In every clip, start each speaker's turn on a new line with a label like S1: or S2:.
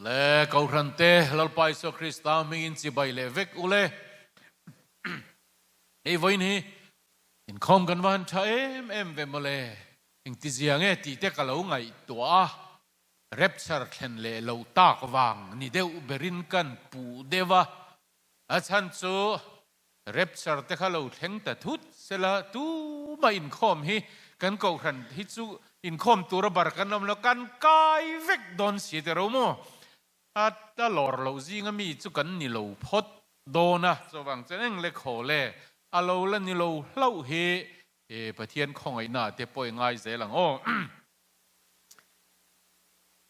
S1: Le Kohhran te Lalpa Isua Krista hmingin chibai leh vek u le. Hei vawiin hi inkhawm kan va han tha em em ve mawle. Engtizia nge tih te ka lo ngaihtuah a, rapture thlen leh lo tak vang ni deuh berin kan puh deuh a, a chhan chu rapture te kha lo thleng ta thut sela tumah inkhawm hi kan kohhran hi chu inkhawm tura bar kan awm lo, kan kai vek dawn si te ro maw? A ta lawr loh zinga mi chu kan ni lo phawt dawn a, chuvang chuan eng le khaw le a lo la ni lo hlauh hi E Pathian khawngaihna te pawh i ngai zel ang aw.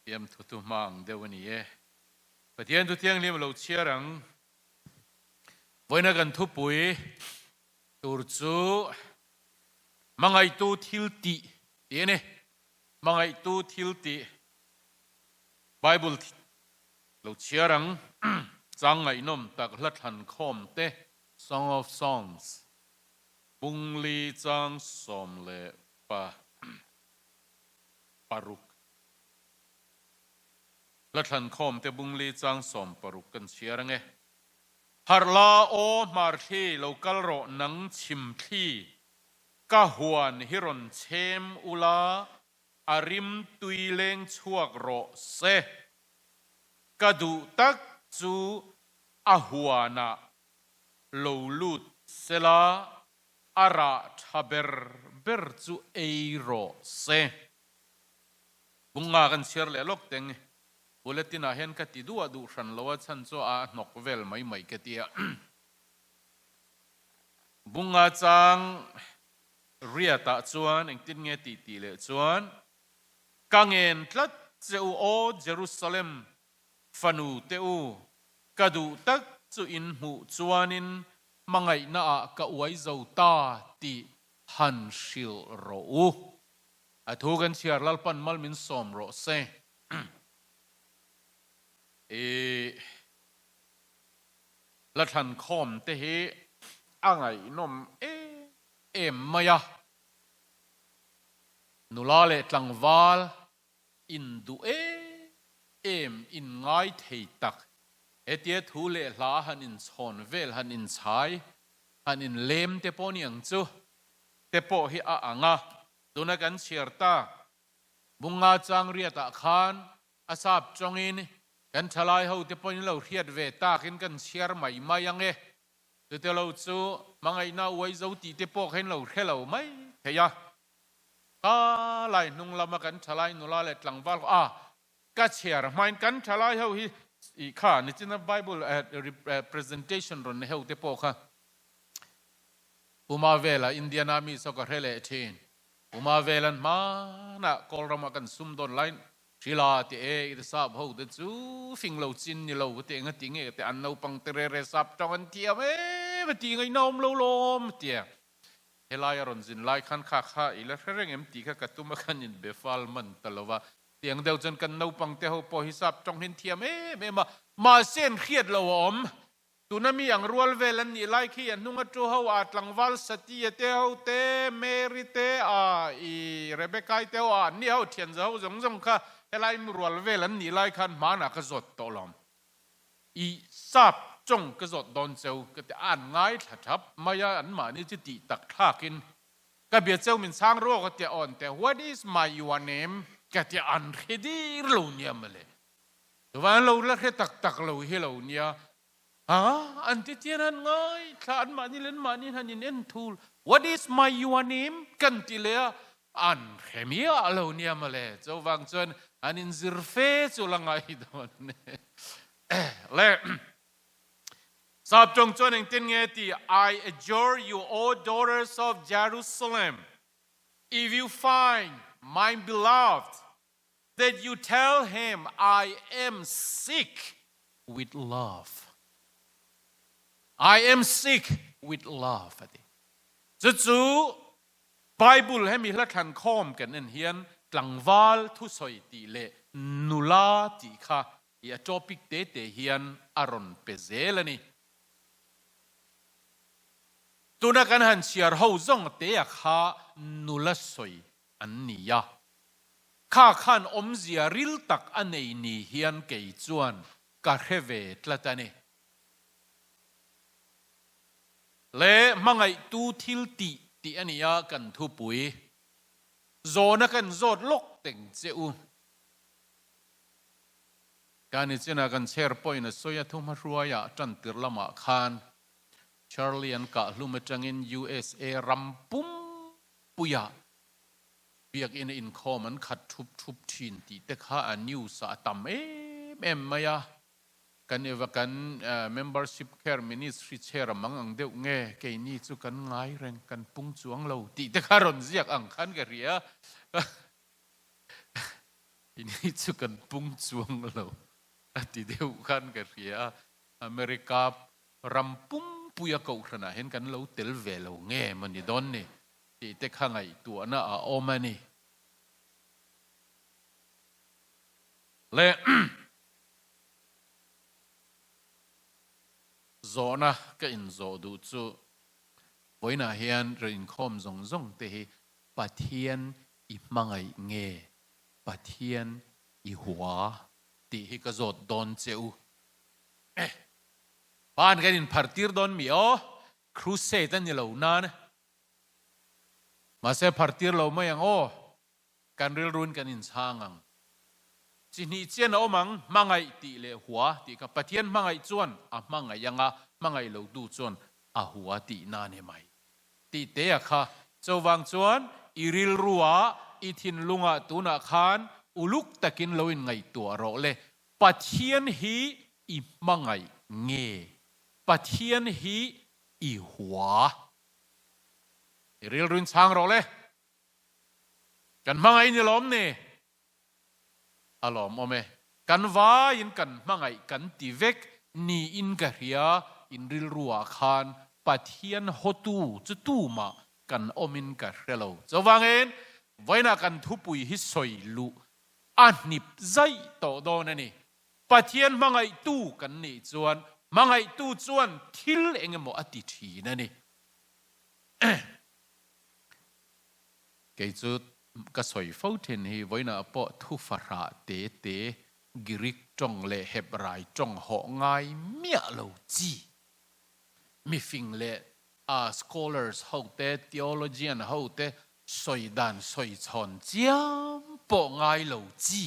S1: Thiam thu tu hma ang deuh a ni e. Pathian thu thianghlim a lo chhiar ang. Vawiina kan thupui tur chu hmangaihtu thil tih tih a ni. Hmangaihtu thil tih Bible lo chhiar ang. Chang ngaihnawm tak hla thlan khawm te Song of Songs Bungli chang 16. Hla thlan khawm te Bungli chang 16 kan chhiar ange. Harh la aw hmar thli lo kal rawh nang chhim thli ka huan hi rawn chhem ula a rim tui leng chhuak rawh se ka duh tak chu a huanah lo lut sela a rah tha ber ber chu ei rawh se. Bunga kan chhiar leh lawk teng bulletin ah hian ka ti duah duh hran lo a chhan chu a hnawk vel mai mai ka ti a. Bunga chang riat ah chuan engtin nge tih tih leh chuan ka ngen tlat che u aw Jerusalem fanu te u Ka duh tak chu in hmuh chuanin hmangaihnaah ka uai zo ta tih han hrilh rawh u. A thu kan chhiar Lalpan mal min sawm rawh se. I la thlan khawm te hi a ngaihnawm em em mai a. Nula leh tlangval In duh em em, in ngai thei tak. Hetia thu leh hla han inchhawn vel, han inchhai, han inlem te pawh ni ang chu te pawh hi a ang a. Tuna kan chhiar tak Bunga chang riatah khan a sap tawngin kan thalai ho te pawhin lo hriat ve takin kan chhiar mai mai ang e. Chute lo chu hmangaihna uai zo tih te pawh kha in lo hre lo mai thei a. Ka lai hnung lama kan thalai nula leh tlangval ho a ka chhiar hmain kan thalai ho hi i kha nichina Bible presentation rawn nei ho te pawh kha Puma vela Indian Army saw ka hre leh thin. Puma velan hmanah Kawl rama kan sum dawn lai Hrila ti e i te sap ho te chu fing lo chin ni lo ka ti enga ti nge ka ti an naupang te re re sap tawng an thiam em a ti ngaihna awm lo lawm a tia. Helai a rawn zin lai khan kha kha i la hre reng em tih kha ka tum a khan in be fal man ta lo va. Tiang deuh chuan kan naupang te ho pawh hi sap tawng hin thiam em em a, mahse an hriat lo a awm. Tuna mi ang rual vel an nih lai khi a hnung a tu ho a tlangval Satia te ho te, Mary te a i Rebecca-i te ho a an ni ho thian za ho zawng zawng kha helai mi rual vel an nih lai khan hmanah ka zawt tawh lo. I sap chawng ka zawt dawn cheu ka ti a, an ngaithla thap mai a, anmahni chu tih tak thlakin ka bia cheu min chhang ruak a tia aw an ti a, what is my your name ka ti a, an hre dir lo nia mawle, chuvang an lo la hre tak tak lo hi lo nia, ha an ti chian an ngaithla anmahni leh anmahni han in en thul, what is my your name kan ti leh a, an hre miah lo nia mawle, chuvang chuan an inzir fe chu la ngai dawn e. Le Sap tawng chuan engtin nge ti I adjure you O daughters of Jerusalem if you find my beloved that you tell him I am sick with love I am sick with love a ti. Chu chu Bible hemi hla thlan khawm kan en hian tlangval thusawi tih leh nula tih kha i a topic te te hian a rawn pe zel a ni. Tuna kan han chhiar ho zawng te a kha nula sawi an ni a. Kha khan awmzia ril tak a nei ni hian kei chuan ka hre ve tlat a ni. Le hmangaihtu thil tih tih a nia kan thupui. Zawhna kan zawt lawk teng che u. Ka ni chinah kan chair pawhin a sawi a thumha hruaiah tantir lamah khan Charlie an kah hlum atangin USA ram pum puiah biakinn a inkhawm an khat thup thup thin tih te kha a news ah a tam em em mai a. Kan eva kan membership care ministry chair a mang ang deuh nge keini chu kan ngai reng kan pung chuang lo tih te kha rawn ziak ang khan ka hria. Keini chu kan pung chuang lo a ti deuh khan ka hria a. America ram pumpuia kohhranah hian kan lo tel ve lo nge maw ni dawn ni tih te kha ngaihtuahna a awm a ni. Le zawhna ka inzawh duh chu vawiinah hian rawn inkhawm zawng zawng te hi Pathian i hmangaih nge Pathian i hua tih hi ka zawt dawn che u. Ban kan inphar tir dawn mi aw, crusade a ni lo nan. Mahse phar tir lo mai ang aw, kan rilruin kan inchhang ang. Chi hnih chian a awm ang, hmangaih tih leh hua tih kha Pathian hmangaih chuan a hmangaih ang a, hmangaih lo tu chuan a hua tih na ni mai. Tih te a kha. Chuvang chuan i rilrua i thinlungah tunah khan uluk takin lo inngaihtuah rawh le. Pathian hi i hmangaih nge? Pathian hi i hua? I rilruin chhang rawh le. Kan hmangaih ni lawm ni? A lawmawm e. Kan vaiin kan hmangaih kan ti vek niin ka hria, in rilruah khan Pathian hawtu chu tumah kan awmin ka hre lo. Chuvangin vawiinah kan thupui hi sawi luh a hnip zaih tawh dawn a ni. Pathian hmangaihtu kan nih chuan hmangaihtu chuan thil eng emaw a ti thin a ni. Kei chu ka sawi fo thin hi vawiinah pawh thu fahrah te te Girik tawng leh Hebrai tawng hawh ngai miah lo chi mifing leh scholars ho te, theologian ho te sawi dan sawi chhawn chiam pawh ngai lo chi,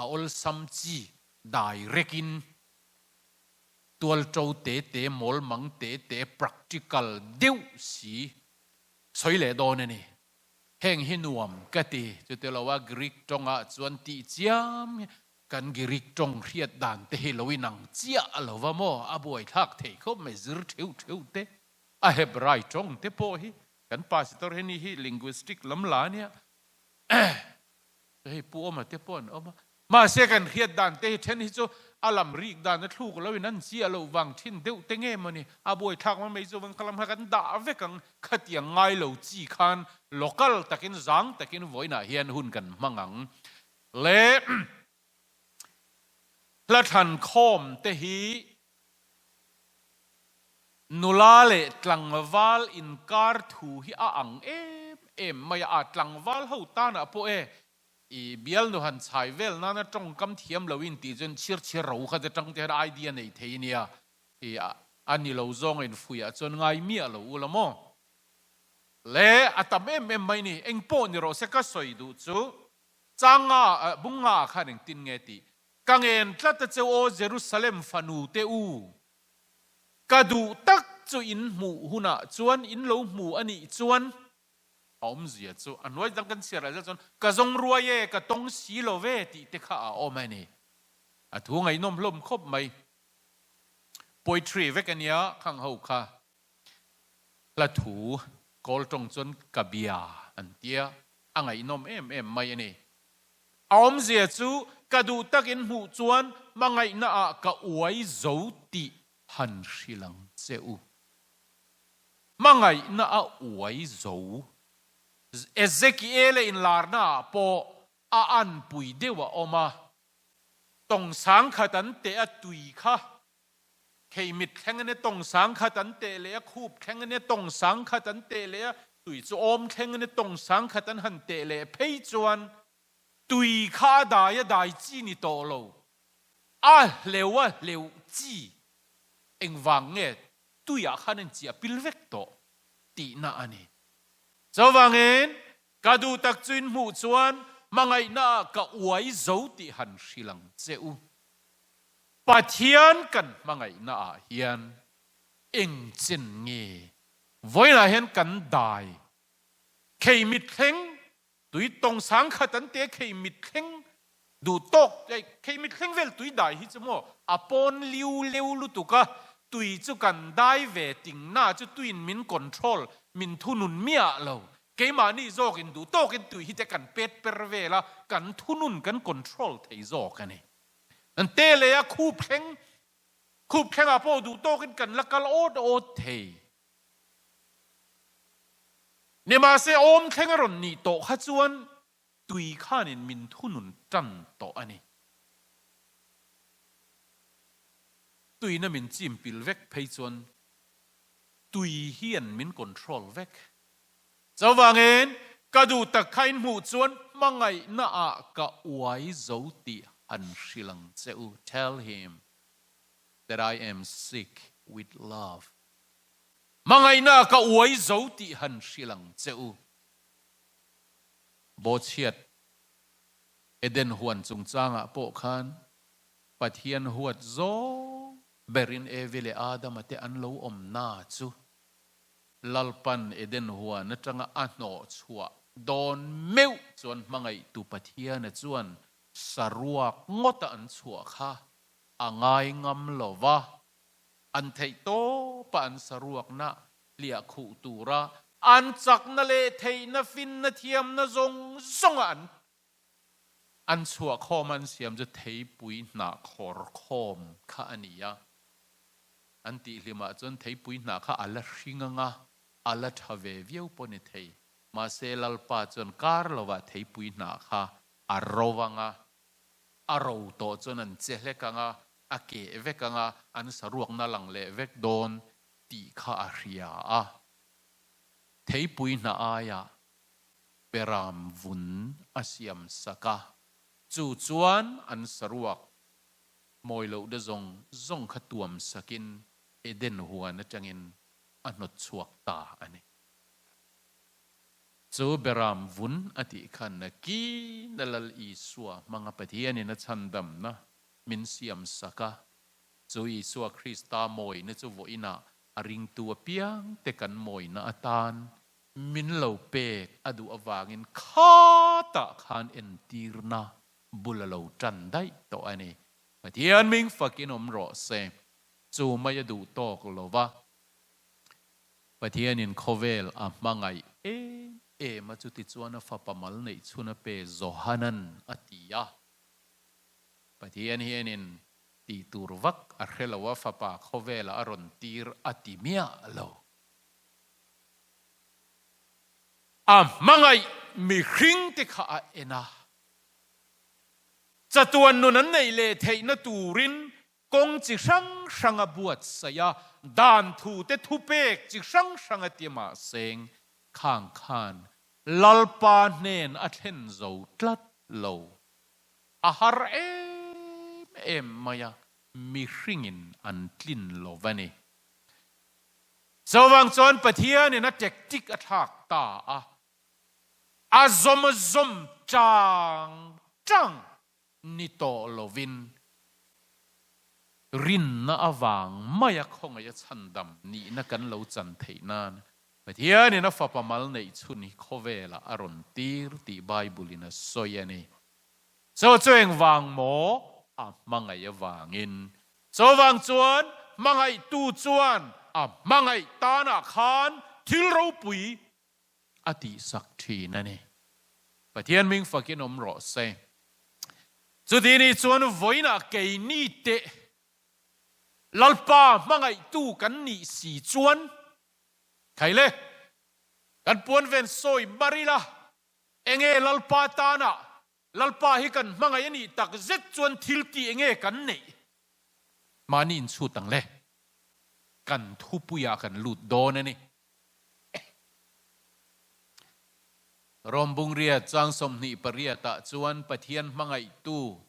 S1: a awlsam chi direct in tualto te te, mawlmang te te, practical deuh si Sawi leh dawn a ni. Heng hi nuam ka ti. Chuti lo a Greek tawngah chuan tih chiam hi kan Greek tawng hriat dan te hi lo inang chiah a lo va maw? A buaithlak thei khawp mai zir theuh theuh te. A Hebrai tawng te pawh hi kan pastor hi ni hi linguistic lam la ania. Hei Pu Awma te pawh an awm a. Mahse kan hriat dan te hi then hi chu a lam rik dan a thluk lo in an chiah loh vang thin deuh te nge mawni a buaithlak mai mai chu vang kha lam kha kan dah vek ang khatiang ngai lo chi khan local takin zang takin vawiinah hian hun kan hmang ang le hla thlan khawm te hi nula leh tlangval inkar thu hi a ang em em mai a a tlangval ho tanah pawh e I bialnu han chhai vel nana tawngkam thiam lo in tih chuan chhir chhir ro kha te tang te hian idea nei thei nia. I a ni lo zawng a infuihah chuan ngai miah lo u la maw? Le a tam em em mai ni. Eng pawh ni rawh se ka sawi duh chu changa bunga ah khan engtin nge tih ka ngen tlat a che aw Jerusalem fanu te u. Ka duh tak chu in hmuh hunah chuan in lo hmu a nih chuan A awmzia chu a hnuai dang kan chhiar leh chuan ka zawng ruai e, ka tawng si lo ve tih te kha a awm a ni. A thu ngaihnawm hlawm khawp mai. Poetry vek a nia khang ho kha. Hla thu kawl tawng chuan ka bia an tia, a ngaihnawm em em mai a ni. A awmzia chu ka duh takin hmuh chuan hmangaihna ah ka uai zo tih han hrilh ang che u. Hmangaihna a uai zo. Ezekiela inlarna ah pawh a anpui deuh a awm a, tawng sangkhat an teh a tui kha kheimit thleng ania, tawng sangkhat an teh leh a khup thleng ania, tawng sangkhat an teh leh a tui chu awm thleng ania, tawng sangkhat an han teh leh phei chuan. Tui kha a dai a dai chi ni tawh lo, a hleuh a hleuh chi engvang nge tuiah khan an chiah pil vek tawh tihna a ni. Chuvangin ka duh tak chu in hmuh chuan hmangaihnaah ka uai zo tih han hrilh ang che u. Pathian kan hmangaihnaah hian eng chen nge vawiinah hian kan dai khei mitthleng Tui tawng sang khat an te khei mitthleng duh tawk khei mitthleng vel tui dai hi chu maw a pawn liu leu lutuk a, tui chu kan dai ve ting na chu tuiin min control min thunun miah lo, keimahni zawkin duh tawkin tui hi te kan pet per vel a, kan thunun kan control thei zawk a ni. An te leh a khup thleng khup thlengah pawh duh tawkin kan la kal awt awt thei. Nimahse awm thleng a rawn nih tawh kha chuan tui khanin min thunun tan tawh a ni. Tuina min chim pil vek phei chuan tui hian min control vek. Chuvangin ka duh tak kha in hmuh chuan hmangaihna ah ka uai zo tih han hrilh ang che u, tell him that I am sick with love. Hmangaihna ka uai zo tih han hrilh ang che u. Bawchhiat Eden huan chungchangah pawh khan Pathian huat zawng berin Evi leh Adama te an lo awm na chu Lalpan Eden huan atanga a hnawh chhuah dawn meuh chuan hmangaihtu Pathiana chuan saruak ngawta an chhuah kha a ngai ngam lo va. An theih tawpa an saruakna hliah khuh tura an chakna leh theihna finna thiamna zawng zawnga an an chhuah khawm an siam chu theipui hnah khawr khawm kha a ni a. An tih hlimah chuan theipui hnah kha a la hring anga a la tha ve viau pawh ni thei. Mahse Lalpa chuan kar lovah theipui hnah kha a ro anga a ro tawh chuan an che hlek anga a keh vek anga an saruakna lang leh vek dawn tih kha a hria a. Theipui hna aiah beram vun a siam sak a, chu chuan an saruak mawi loh de zawng zawng kha tuam sakin Eden huan atangin a hnawt chhuak ta a ni. Chu beram vun a tih khan nakin a Lal Isua hmanga Pathianin a chhandamna min siam sak a, chu Isua Krista mawina chu vawiinah a ringtu apiang te kan mawina atan min lo pek a duh avangin khatah khan entirna bul a lo tan daih tawh a ni. Pathian ming fakin awm rawh se, chu mai a duh tawk lo va, Pathianin khawvel a hmangaih em em a, chutichuan a fapa mal neih chhun a pe Johanan a ti a. Pathian hianin tih tur vak a hre lo a, fapa khawvelah a rawn tir a ti miah lo. A hmangaih mihring te kha a en a, chatuan nun an neih leh theihna turin kawng chi hrang hrang a buatsaih a, dan thu te thupek chi hrang hrang a ti mahseng khang khan Lalpa hnen a thlen zo tlat lo. A har em em mai a, mihringin an tlin lo va ni. Chuvang chuan Pathianin a tactic a thlak ta a, a zawm a zawm chang chang ni tawh lovin rinna avang maia khawngaih a chhandam nihna kan lo chan theih nan Pathianin a fapa mal neih chhun hi khawvelah a rawn tir tih Bible-in a sawi a ni. Chu chu engvang maw? A hmangaih avangin. Chuvang chuan hmangaihtu chuan a hmangaih tanah khan thil ropui a tihsak thin a ni. Pathian hming fakin awm rawh se. Chuti nih chuan vawiinah keini teh Lalpa hmangaihtu kan nih si chuan thei le, kan puan ven sawi mar ila, enge Lalpa tana Lalpa hi kan hmangaih a nih tak zet chuan thil tih enge kan neih? Mahni inchhut ang le, kan thupuiah kan lut dawn a ni. Rom bungriat chang 28 ah chuan Pathian hmangaihtu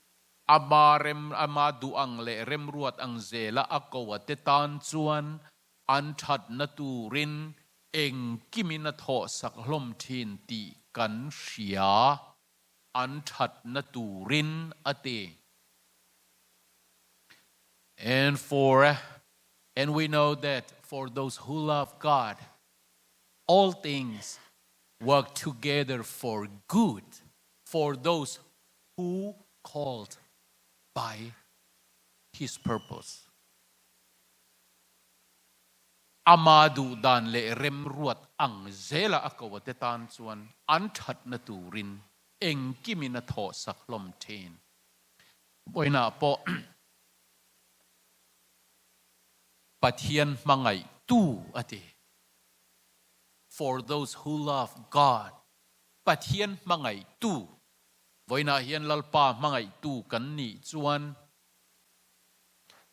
S1: ama rem ama duh ang leh remruat ang zela a ko a te tan chuan an thatna turin engkimin a thawhsak hlawm thin tih kan hria, an thatna turin a ti. And for and we know that for those who love God, all things work together for good for those who called by his purpose. Ama duh dan leh remruat ang zela a ko a te tan chuan an thatna turin engkimin a thawhsak hlawm thin. Vawiinah pawh Pathian hmangaihtu a ti. For those who love God, Pathian hmangaihtu. Vawiinah hian Lalpa hmangaihtu kan nih chuan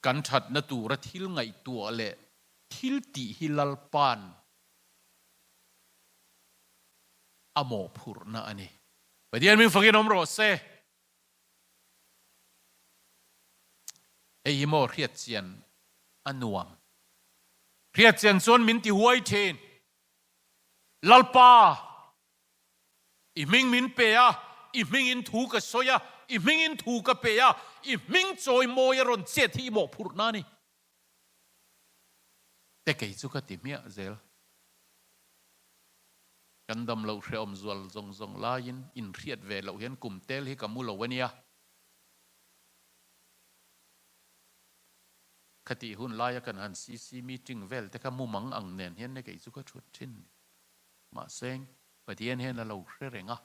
S1: kan thatna tura thil ngaihtuah leh thil tih hi Lalpa'n a mawhphurhna a ni. Pathian min fakin awm rawh se. Hei hi maw hriatchian a nuam. Hriatchian chuan min ti huai thin. Lalpa, i hming min pe a, i hmingin thu ka sawi a, i hmingin thu ka pe a, i hming chawi mawi a rawn chet hi i mawhphurhna a ni. Te kei chu ka ti hmiah zel. Kan dam loh hrehawm zual zawng zawng laiin inhriat ve loh hian kum tel hi ka mu lo a nia. Khatih hun laia kan han CC meeting vel te kha mumang ang nen hian ne kei chu ka thut thin ni. Mahse, Pathian hian a lo hre reng a.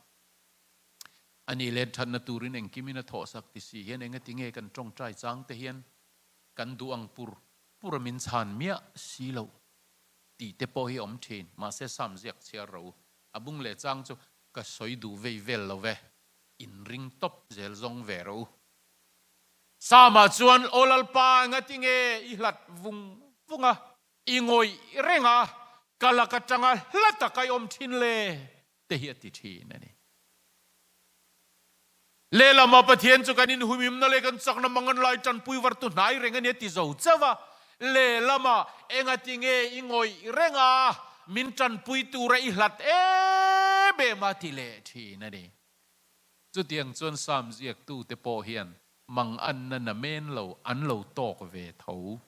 S1: Ani let thatna turin engkimin a thawhsak ti si hian engati nge kan tawngtai chang te hian kan duh ang pur pur a min chhan miah si loh. Tih te pawh hi awm thin, mahse Sam ziak chhiar ro. A bung leh chang chu ka sawi duh vei vel lo ve, in ring tawp zel zawng ve ro. Sama chuan, Aw Lalpa, engati nge i hlat vung vung a, i ngawih reng a, ka lak atanga hla taka i awm thin le? te hi a ti thin a ni. Lehlamah Pathian chu kan inhumhimna leh kan chakna mangan lai tanpui vartu hnai reng a ni a ti zo chauh a. Lehlamah engati nge i ngawih reng a, min tanpui tura i hlat em em a ti leh thin a ni. Chutiang chuan Psalm ziaktute pawh hian manganna namen lo an lo tawk ve tho.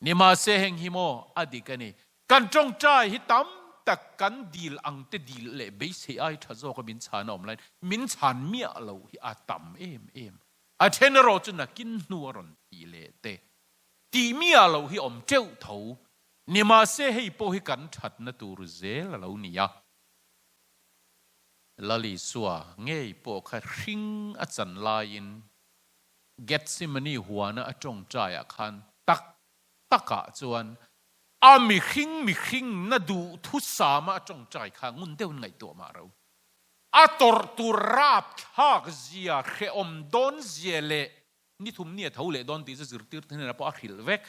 S1: Nimahse heng hi maw a dik a ni. Kan tawngtai hi tam tak kan dil ang te dil leh beisei ai tha zawk a min chhan a awm laiin min chhan miah loh hi a tam em em. A then erawh chu nakin hnu a rawn tih leh te tih miah loh hi awm teuh tho. Nimahse hei pawh hi kan thatna tur zel a lo ni a. Lalisua ngei pawh kha hring a chan laiin Gethsemane huana a tawngtaiah khan tak takah chuan a mihring mihring na duh thusama a tawngtai kha ngun deuhin ngaihtuah mah ro. A tawrh tur rapthlak zia, hrehawm dawn zia leh ni thum ni a tho leh dawn tih chu zirtirtu hnenah pawh a hrilh vek.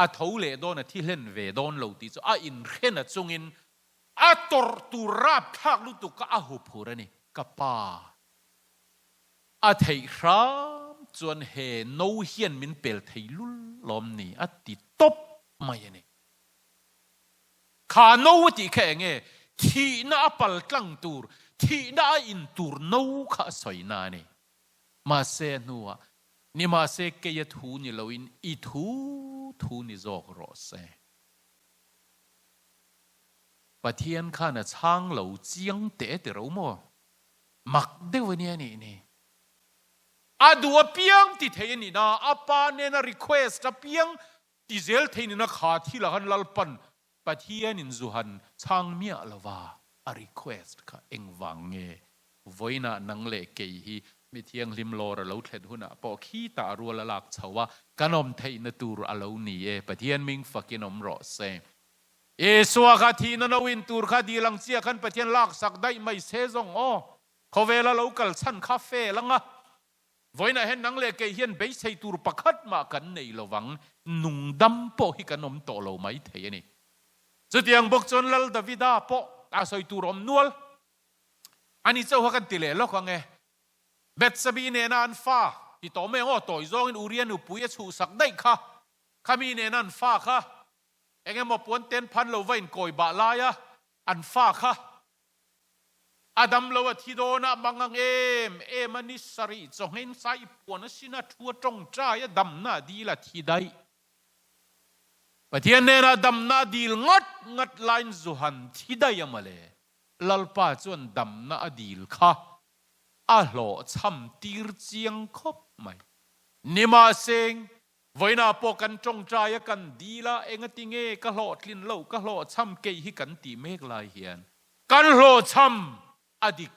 S1: A tho leh dawn, a thi hlen ve dawn lo tih chu a inhrena chungin a tawrh tur rapthlak lutuk kha a huphur a ni. Ka pa. A theih hram chuan he no hian min pel thei lul lawm ni a ti tawp mai a ni. Kha no a tih kha eng nge? Thihna a pal tlang tur, thihna a in tur no kha a sawi na a ni. Mahse a hnuah, Nimahse kei a thu ni loin i thu thu ni zawk rawh se. Pathian khan a chhang lo chiang teh ti ro maw? Mak deuh a nia nih ni. A duh apiang ti thei a nih na, a pa nena request apiang ti zel thei nena kha thil ah khan Lalpan Pathian in zu han chhang miah lova a request kha engvang nge vawiinah nang leh kei hi mi thianghlim lawr a lo thlen hunah pawh khitah a rual a lak chho a kan awm theihna tur a lo ni e Pathian ming fakin awm rawh se. Isua kha thihna no in tur kha dil ang chiah khan Pathian laksak daih mai se zawng aw. Khawvela lo kal chhan kha fel ang a. Vawiinah hian nang leh kei hian beisei tur pakhat mah kan nei lo vang, nungdam pawh hi kan awm tawh lo mai thei a ni. Chutiang bawk chuan Lal Davida pawh a sawi tur awm nual. Ani chauha kan ti leh lawk ang e. Bethsabe nena an fa ti tawh mai ang aw, tawi zawngin Uria nupui a chhuhsak daih kha, khami nena an fa kha eng emaw puan ten phan lo va inkawi bah laia an fa kha a dam lo a thi dawn a mang ang em em a ni sarih chawnghein sai puan a sin a thu a tawngtai a damna a dil a thi daih. Pathian hnenah damna a dil ngat ngat laiin Zuhan thi daih a mawle. Lalpa chuan damna a dil kha a hlawhchham tir chiang khawp mai. Nimahseng, vawiinah pawh kan tawngtai a kan dil a, engati nge ka hlawhtlin loh, ka hlawhchham keih hi kan tih mek lai hian kan hlawhchham a dik,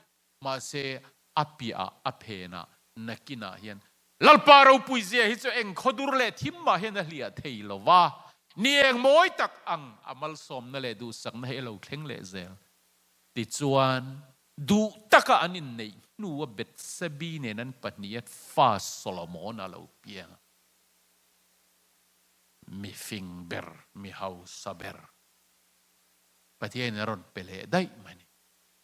S1: mahse a piahah a phenah nakinah hian Lalpa ropui zia hi chu eng khawdur leh thim mah hian a hliah thei lo va, ni eng mawi tak ang a malsawmna leh duhsakna hi a lo thleng leh zel. Tichuan, duh taka an inneih hnua Bethsebi nen an pahniha fa Solomona lo piang a, mi fing ber, mi hausa ber Pathianin a rawn pe leh daih mai a ni.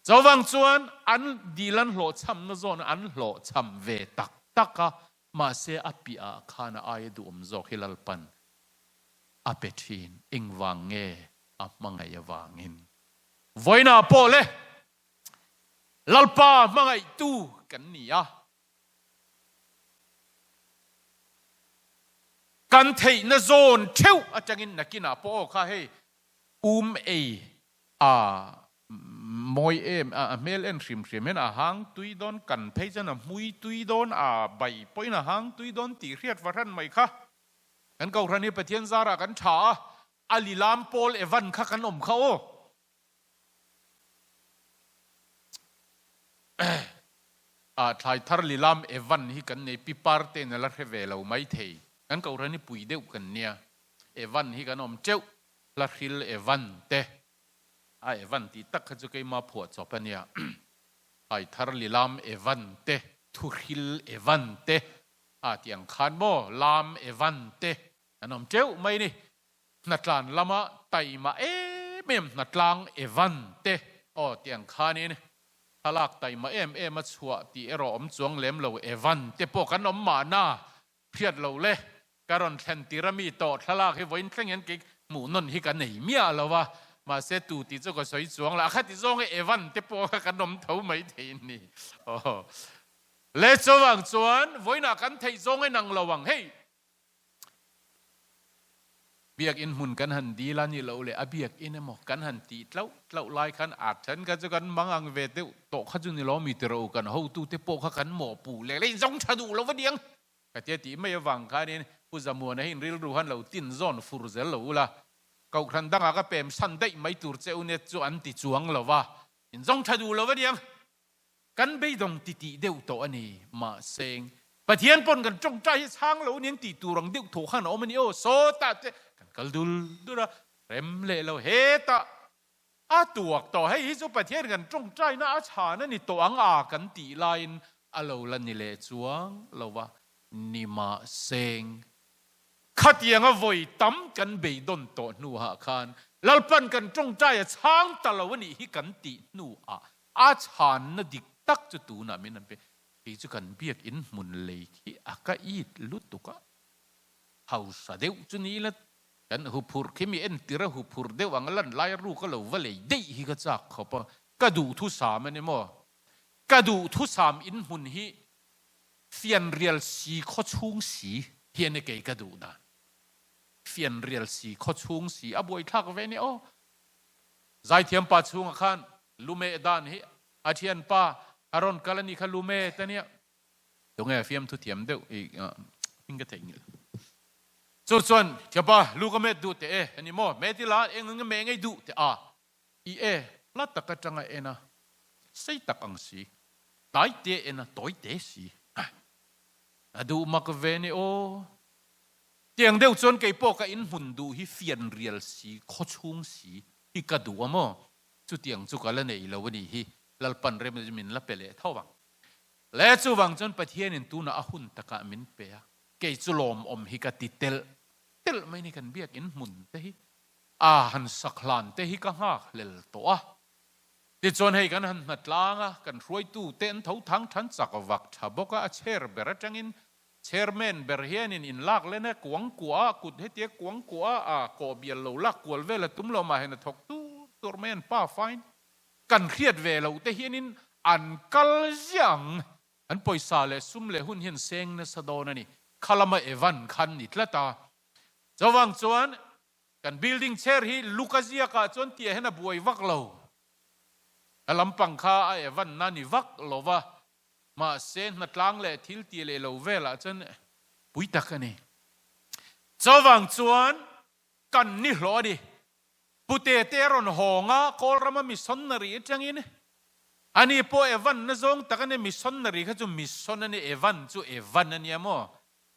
S1: Chuvang chuan an dil an hlawhchhamna zawn an hlawhchham ve tak tak a, mahse a piahah khan a aia duhawm zawk hi Lalpan a pe thin. Engvang nge a hmangaih avangin? Vawiinah pawh le Lalpa hmangaihtu kan ni a, kan theihna zawn theuh atangin nakinah pawh aw kha hei um ei a mawi em a, a hmel en hrim hrim hian a hang tui dawn, kan phei chuan a hmui tui dawn, a bai pawhin a hang tui dawn tih hriat fahran mai kha. Kan Kohhran hi Pathian zarah kan tha a, a lilam pawl Evan kha kan awm kha aw. A thlai thar lilam Evan hi kan nei pi parte na la hre ve lo mai thei. Kan Kohhran hi pui deuh kan nia, Evan hi kan awm teuh. Hla hril Evan te, a Evan tih tak kha chu keima phuah chawp a nia, Thaithar lilam Evan te, thu hril Evan te, a tih ang khan maw lam Evan te an awm teuh mai ni. Hnatlan lama taima em em hnatlang Evan te aw tih ang khanin thlalak taima em em a chhuah tih erawh awm chuang lem lo Evan te pawh kan awm mahna Hriat lo le, ka rawn thlen tir a mi tawh thlalak hi vawiin thleng hian kei hmuh nawn hi ka nei miah lo a, mahse tu tih chu ka sawi chuang la, a khati zawng hi Evan te pawh kha kan awm tho mai thei ni. Aw le chuvang chuan vawiinah kan theih zawng in ang lo ang hei biakinn hmun kan han dil a ni lo le a biakinn emaw kan han tih tlauh tlauh lai khan a then kha chu kan mang ang ve deuh tawh kha chu ni lo mi tiro kan hotute pawh kha kan mawhpuh leh leh inzawng tha duh lo va diang. Ka tia tih mai avang khanin Pu Zamuana hi rilru han lo tin zawn fur zel lo ula, Kohhran dangah ka pem san daih mai tur che u nia chu an ti chuang lo va, in zawng tha duh lo aniang. Kan beidawng ti tih deuh tawh a ni, mahse Pathian pawn kan tawngtai hi chhang lo aniang tih tur ang deuh thawh khan a awm a ni aw, sawtah te kan kal dul dul a, rem leh lo hetah a tuak tawh, hei hi chu Pathian kan tawngtaina a chhan a ni tawh ang a kan tih laiin a lo la ni leh chuang lo va, nimahseng khatianga vawi tam kan beidawn tawh hnuah khan Lalpan kan tawngtai a chhang ta lo a nih hi kan tih hnuah a chhanna dik tak chu tunah min an pe. Kei chu kan biak in hmun lei khi a ka it lutuk a, hausa deuh chu ni ila Kan huphurh khi mi entir a huphurh deuh ang a lan lai a ruk a lo va lei deih hi ka chak khawp a, ka duhthusam a ni maw? Ka duhthusam in hmun hi fianrial si khaw chhung si hi a ni kei ka duh dan. Fianrial si khaw chhung si a buaithlak ve ni aw. Zaithiam pa chhungah khan lumeh dan hi a thianpa a rawn kal a nih kha lumeh ta nia. Tunge fiamthu thiam deuh i hming ka theihnghilh. Chu chuan thiapa lu ka met duh teh e a ni maw? Met ila eng eng me ngei duh teh a i e hla tak atanga en a sei tak ang si tlai te en a tawi te si a duh mak ve ni aw. Tiang deuh chuan kei pawh ka inhmun duh hi fianrial si khawchhung si hi ka duh a maw? Chutiang chu ka la nei lo a nih hi Lalpan rem chu min la pe leh tho ang. Le chuvang chuan Pathianin tunah a hun takah min pe a, kei chu lawmawm hi ka ti telh telh mai ni kan biakin hmun te hi a han sak hlan te hi ka nghak hlel tawh a. Tichuan hei kan han hna tlang a, kan hruaitu te an tho thang than chak vak tha bawk a, a chair ber atangin chairman ber hianin in lak len a, kuang kuah a, kut hetia kuang kuah a, a kawh bial lo lak kual vel a tum lo mah hian a thawk tur tur mai an pa fine. Kan hriat ve loh te hianin an kal ziah ang, an pawisa leh sum leh hun hian seng nasa dawn a ni. Khalama Evan khan ni tlat a. Chuvang chuan Kan building chair hi Luka ziakah chuan tih ah hian a buai vak lo. A lampang kha a evanna ni vak lo va, mahse hnatlang leh thil tih leh lo velah chuan pui tak a ni. Chuvang chuan kan ni hlawh a ni. Pute te a rawn hawng a, Kawlrama missionary atangin ani pawh evanna zawng tak a ni, missionary kha chu mission a ni, evan chu evan a nia maw?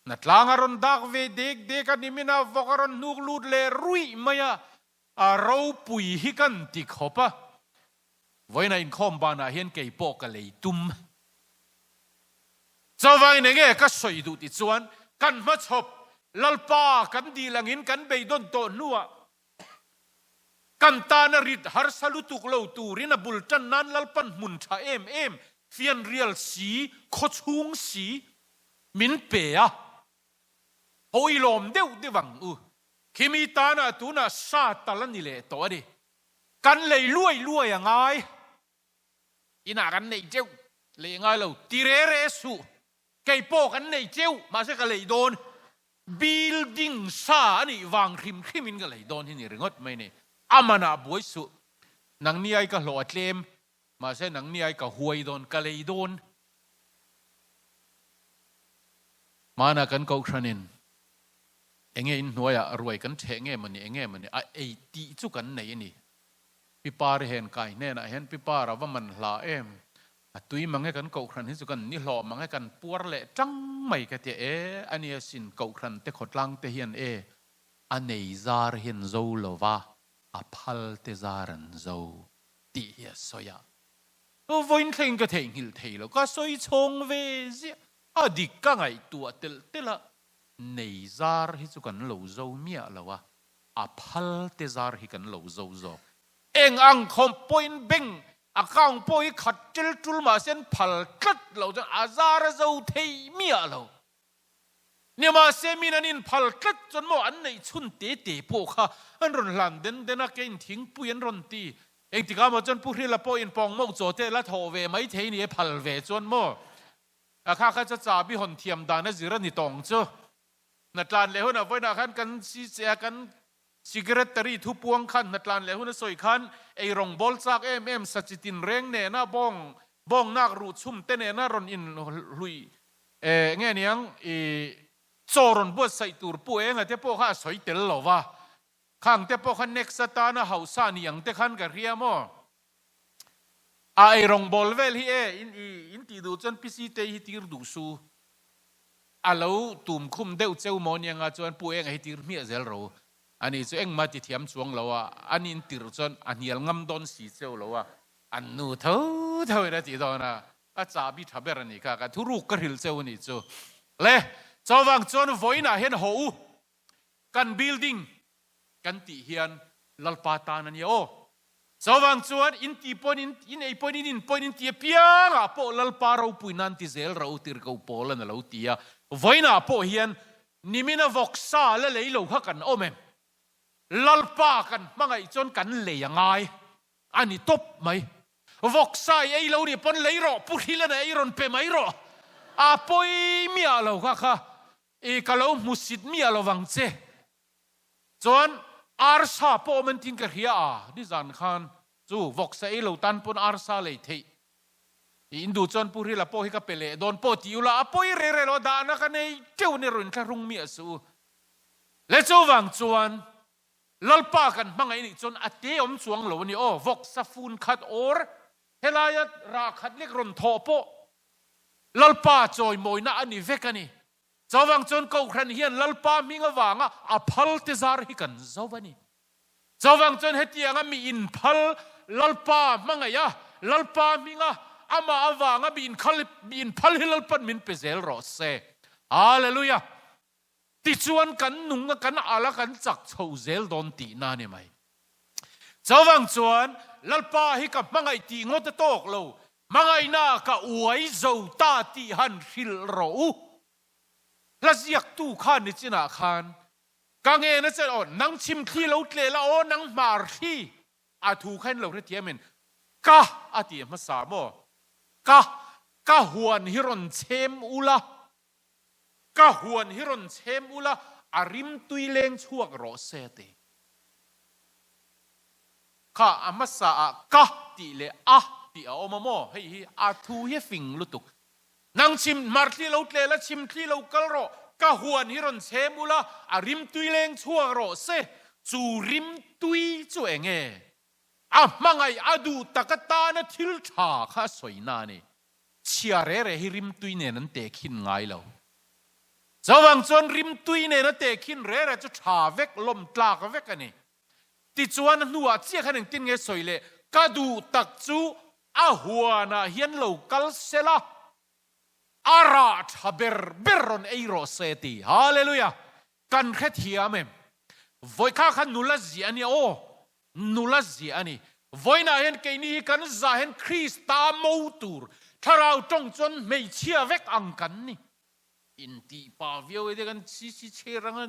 S1: Hnatlang a rawn dak ve dek dek a, nimina vawk a rawn hnuk lut leh ruih mai a, a ropui hi kan ti khawp a. Vawiina inkhawm banah hian kei pawh ka lei tum. Chuvangin enge ka sawi duh ti chuan kan hmachhawp Lalpa kan dil angin kan beidawn tawh hnuah kan tana rit harsa lutuk lo turin a bul tan nan Lalpan hmun tha em em, fianrial si, khawchhung si, Min pe a, hawilawm deuh deuh ang u. Khimi tana tunah sa tal a ni leh tawh a ni. Kan lei luai luai a ngai. Inah kan neih teuh leh ngai lo. Ti re re suh. Kei pawh kan nei teuh, mahse ka lei dawn. Building sa a nih vang hrim hrimin ka lei dawn hi ni ringawt mai ni. A manah buai suh. Nangni ai ka hlawh a tlem, mahse nangni ai ka huai dawn, ka lei dawn. Hmanah kan kohhranin enge inhnuaiah ruai kan ṭheh nge mawni enge mawni a ei tih chu kan nei a ni. Pi Pari hen kai hnenah hian Pi Para va man hla em, a tui mange kan kohhran hi chu kan ni hlawh mange kan puar leh ṭang mai ka tia e, a nia sin kohhran te khawtlang te hian e a nei zar hian zo lova a phal te zar an zo tih hi a sawi a. Vawiin thleng ka theihnghilh thei lo, ka sawi chhawng ve ziah. A dik ka ngaihtuah telh telh a, nei zar hi chu kan lo zo miah lo a, a phal te zar hi kan lo zo zawk. Eng ang khawm pawhin bank account pawh hi khat tel tul mahse an phal tlat lo chuan a zar a zo thei miah lo. Nimahse min an inphal tlat chuan maw an neih chhun te te pawh kha an rawn hlan den den a, keiin thingpui an rawn ti. Engtikah maw chuan Pu Hrila pawh inpawng mauh chaw te la thawh ve mai thei ni e phal ve chuan maw. A kha kha chu chabi hawn thiam dan a zir a ni tawng chu. Hnatlan leh hunah vawiinah khan kan CCA kan Secretary thupuang khan hnatlan leh hun a sawi khan ei rawng bawl chak em em sa chi tin reng nena bawng bawng nak ruh chhum te nena rawn inhlui E nge niang i chaw rawn buatsaih tur pu enga te pawh kha a sawi tel lo va, khang te pawh kha next atana hausa ni ang te khan ka hria maw? A ei rawngbawl vel hi e in i in tih duh chuan PC te hi tir duh su. A lo tum khum deuh cheu maw nianga chuan pu enga hi tir hmiah zel ro. Ani chu engmah ti thiam chuang lo a, ani in tirh chuan a hnial ngam dawn si cheu lo a, an nu tho tho in a ti dawn a. A chahbi tha ber a nih kha, ka thuruk ka hrilh cheu a nih chu. Le, chuvang chuan vawiinah hian haw u, kan building kan tih hian Lalpa tan a nia aw. Chuvang chuan in ti pawhin in, in ei pawhin in in pawhin in ti apiangah pawh Lalpa ropui nan ti zel rawh u tirhkoh Paul-an a lo ti a. Vawiinah pawh hian nimina vawksa la lei lo kha kan awm em? Lalpa kan hmangaih chuan kan lei a ngai a ni tawp mai. Vawksa i ei lo nih pawn lei rawh, Pu Hrilana ei rawn pe mai rawh. A pawi miah lo kha kha i ka lo hmu sit miah lo vang che. Chuan arsa pawh awm entin ka hria a, nizan khan chu vawksa ei lo tan pawn arsa lei theih. I in duh chuan Pu Hrila pawh hi ka pe leh dawn pawh ti ula, a pawi reh reh lo a dahna ka nei teuh ni rawn inthlahrung miah suh u. Le chuvang chuan Lalpa kan hmangaih nih chuan a te awm chuang lo a ni aw, vawksa fun khat or helaia rah khat lek rawn thawh pawh Lalpa chawimawina a ni vek a ni. Chuvang chuan Kohhran hian Lalpa hming avanga a phal te zar hi kan zo a ni. Chuvang chuan hetianga mi inphal Lalpa hmangaih a, Lalpa hminga amah avanga mi inkhal mi inphal hi Lalpan min pe zel rawh se. Hallelujah! Tichuan kan nung a kan al a kan chak chho zel dawn tihna a ni mai. Chuvang chuan Lalpa hi ka hmangaih tih ngawt a tawk lo, hmangaihna ka uai zo ta tih han hrilh rawh u. Hla ziaktu khan nichinah khan ka ngen a che aw, nang chhim thli lo tleh la aw, nang hmar thli a thu kha in lo hrethiam in ka a ti hmasa maw? Ka ka huan hi rawn chhem ula, ka huan hi rawn chhem ula, a rimtui leng chhuak rawh se a ti. Kha a hmasa ah ka tih leh a tih a awm a maw? Hei hi a thu hi a fing lutuk. Nang chhim hmar thli lo tleh la, chhim thli lo kal rawh, ka huan hi rawn chhem ula, a rimtui leng chhuak rawh se. Chu rimtui chu eng nge? A hmangaih a duh tak atana thil tha kha a sawi na a ni. Chhia re re hi rimtui nen an tehkhin ngai lo. Chuvang chuan rimtui nen a tehkhin re re chu tha vek, lawm tlak vek a ni. Tichuan a hnuah chiah khan engtin nge sawi leh, Ka duh tak chu a huanah hian lo kal se la, a rah tha ber ber rawn ei rawh se ti. Hallelujah! Kan hrethiam em? Vawikha kha nula ziah a nia aw, nula ziah a ni. Vawiinah hian keini hi kan zah hian Krista mo tur thlarau tawng chuan hmeichhia vek ang kan ni. Intih pah viau e te kan chi chi chhe rang a,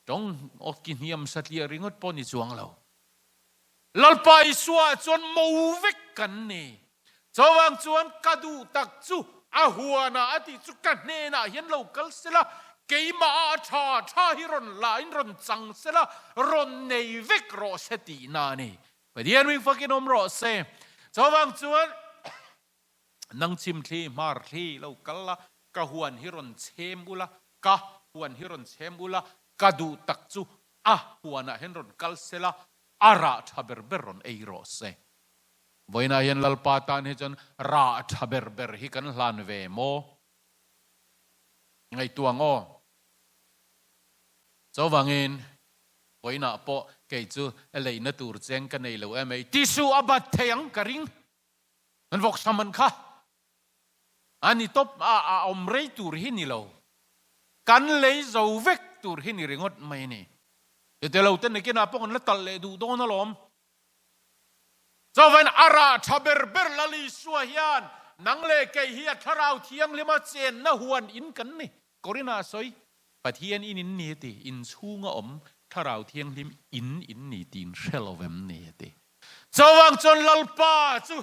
S1: tawng awki hniam satliah ringawt pawh ni chuang lo. Lalpa Isua ah chuan mo vek kan ni. Chuvang chuan ka duh tak chu a huanah a tih chu ka hnenah hian lo kal sela, keimah ah a tha tha hi rawn la in rawn chang sela, rawn nei vek rawh se tihna a ni. Pathian ming fakin awm rawh se. Chuvang chuan nang chhimthli hmarthli lo kal la, ka huan hi rawn chhem ula, ka huan hi rawn chhem ula, ka duh tak chu A huanah hian rawn kal sela, a rah tha ber ber rawn ei rawh se. Vawiinah hian Lalpa tan hi chuan rah tha ber ber hi kan hlan ve maw? Ngaihtuah ang aw. Chuvangin vawiinah pawh kei chu leina tur cheng ka nei lo em ei. Tisuh a bat thei ang ka ring. Kan vawksa man kha A ni tawp a, a awm rei tur hi ni lo. Kan lei zo vek tur hi ni ringawt mai a ni. Chute lo te nakinah pawh kan la talh leh duh dawn alawm. Chuvain a rah tha ber ber Lal Isua hian nang leh kei hi a thlarau thianghlima chenna huan in kan ni. Korinah a sawi, Pathian in in ni a ti, in chhunga awm thlarau thianghlim in in ni tiin hre lo vem ni a ti. Chuvang chuan Lalpa chu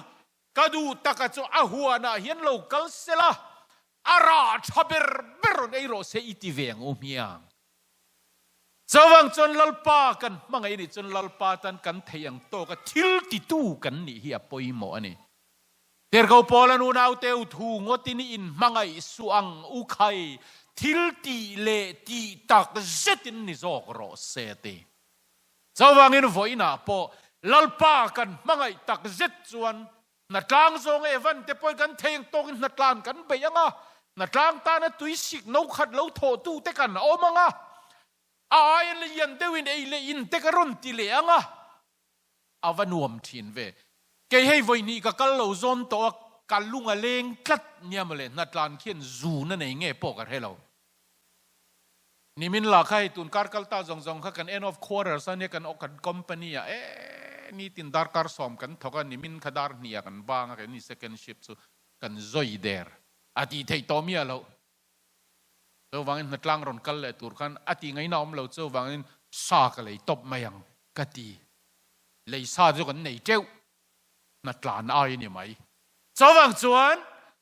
S1: Ka duh taka chu a huanah hian lo kal sela, a rah tha ber ber rawn ei rawh se i ti ve ang u hmiang. Chuvang chuan Lalpa kan hmangaih a nih chuan Lalpa tan kan theih ang tawka thil titu kan nih hi a pawimawh a ni. Tirhkoh Paula nunaute u thu ngawtin i inhmangaih suh ang u khai, thil tih leh tih tak zetin ni zawk rawh se a ti. Chuvangin vawiinah pawh Lalpa kan hmangaih tak zet chuan hnatlang zawng Evan te pawhin kan thei ang tawkin hnatlan kan beih ang a, hnatlang tana tui sik no khat lo thawhtu te kan awm ang a, a aia lian deuhin ei leh in te ka rawn ti leh ang a, a va nuam thin ve. Kei hei vawihnih ka kal lo zawn tawh a, ka lung a leng tlat nia mawle, hnatlan khian zun a nei nge pawh ka hre lo. Nimin la kha hei tun kar kal ta zawng zawng kha kan end of quarters a nia kan kan company ah eee nitin darkar sawm kan thawk a nimin kha dar hnih ah kan bang a keini second shift chu kan zawi der a tih theih tawh miah loh chuvangin hnatlang rawn kal leh tur khan a tih ngaihna awm lo chuvangin sa ka lei tawp mai ang ka ti lei sa chu kan nei teuh hnatlan ai a ni mai. Chuvang chuan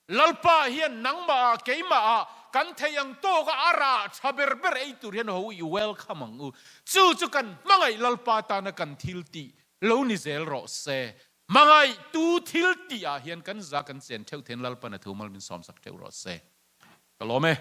S1: Lalpa hian nangmah ah keimah ah kan theih ang tawk a a rah tha ber ber ei tur hian ho i welcome ang u. Chu chu kan hmangaih Lalpa tana kan thil tih lo ni zel rawh se. Hmangaih tu thil tih ah hian kan za kan chen theuh thein Lalpan a thu mal min sawmsak theuh rawh se. Ka lawm e.